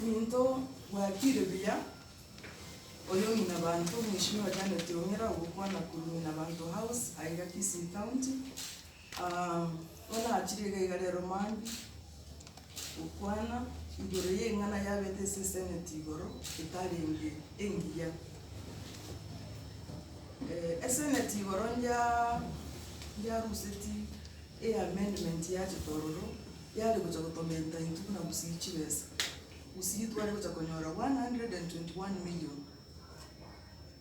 Minto bwakire buya, oyo ng'ina banto Mheshimiwa Janet Ong'era ogokwana korwa Ng'ina Banto House aiga Kisii County, bono nachire iga iga rero mambia gokwana igoro ya eng'ana yabete ase eseneti igoro etarenge engiya. Eseneti igoro nja njaruseti eamendment yachete ororo, yare gocha gotomenta intwe buna gusii chibesa. Gusii tware gocha konyora 121 million,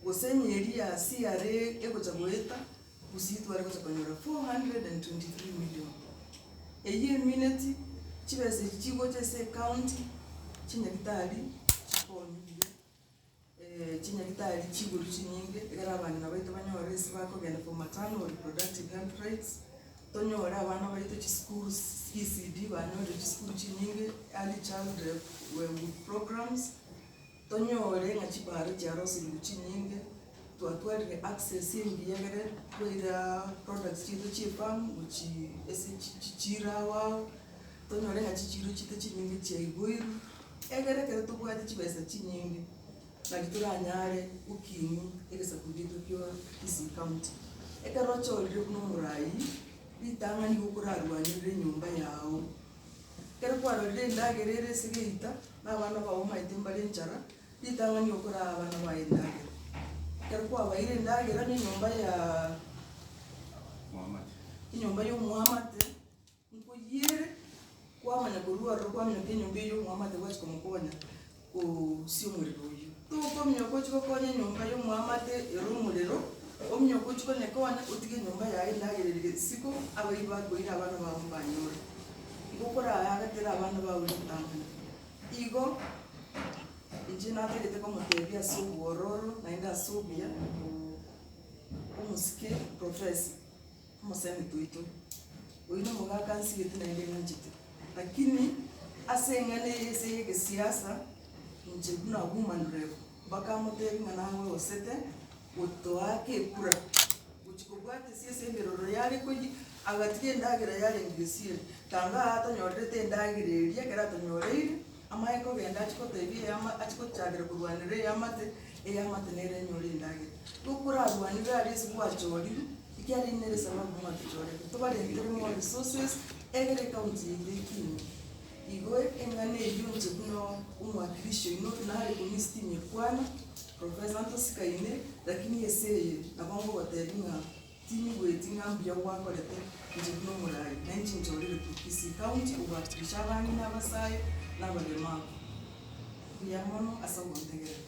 gose onye eria ya CRA egocha goeta, gusii tware gocha konyora 423 million. Eyio emineti chibesa echi chigocha ase ecounty, chinyagitari chikonywe buya. Chinyagitari chigoro chinyinge, ekero abang'ina baito banyore ase bakogenda for maternal reproductive health rights, tonyore abana baito chisukuru ECD banyorire chisukuru chinyinge, early child programs, tonyore ng'a chibara chiarosirwe chinyinge, twatwarire access engiya egere twaira products chiaito chia efarm gochi ase chichiro ao ao, tonyore ng'a chichiro chiaito chinyinge chiaigoirwe. Egere ekero tobwate chibesa chinyinge, nari toranyare gokinia egesaku giaito kia Kisii County. Ekero ochorire buna omoraai, ritang'ani nigo okorarwanerere enyomba yao. Ekero kwarorire endagera ere ase geita, na abana bao omanyete mbare enchara, ritang'ani okoraa abana baye endagera. Ekero kwabaire endagera na enyomba yaa enyomba ya omoamate. Nkoyiere, kwamanya korwa ororo kwamanya enyomba eyio omoamate gwachia komokonya kosia omorero oyio. Tokominyoka ochie gokonya enyomba ya omoamate ere omorero, ominyoke ochie konyekonya otige enyomba yaye endagera ere isiko, abairi bakoira abana bago mbanyore. Igo okoraagatere abana bago ritang'ani. Igo, inche natagete komotebia ase obwororo naende ase obuya, omosike professor. Omoseneta oito, oyio nomogaka nsigete naende ng'anchete, lakini ase eng'ana eye ase y'egesiasa, inche buna woman rep, mpaka amotebi ng'a nagogosete gotoaka ekura, gochia kobwata ase ase emeroro yare koyia, agatiga endagera yarenge gesieri, tanga aa atonyorerete endagera eria ekero atonyoreire, amaye kogenda achie kotebia eyama achie gochakera korwanera eamate, eamate nere enyore endagera. Gokorarwanere aria ase gwachorire. Ekiagera nere esababu mwatochorete, tobarentere more resources, egere ecounty yaito ekine. Igo eng'ana eyio inche buna omwakilishi oino nare komisi tinyekwana, Professor ntosikaine, lakini ase eye nabo ngogotebia ng'a tinyigweti ng'a mbuya gwakorete inche buna omorai, na inche nchorire korwa Kisii County ogoakilisha abang'ina abasae na abaremavu. Mbuya mono ase ogontegerera.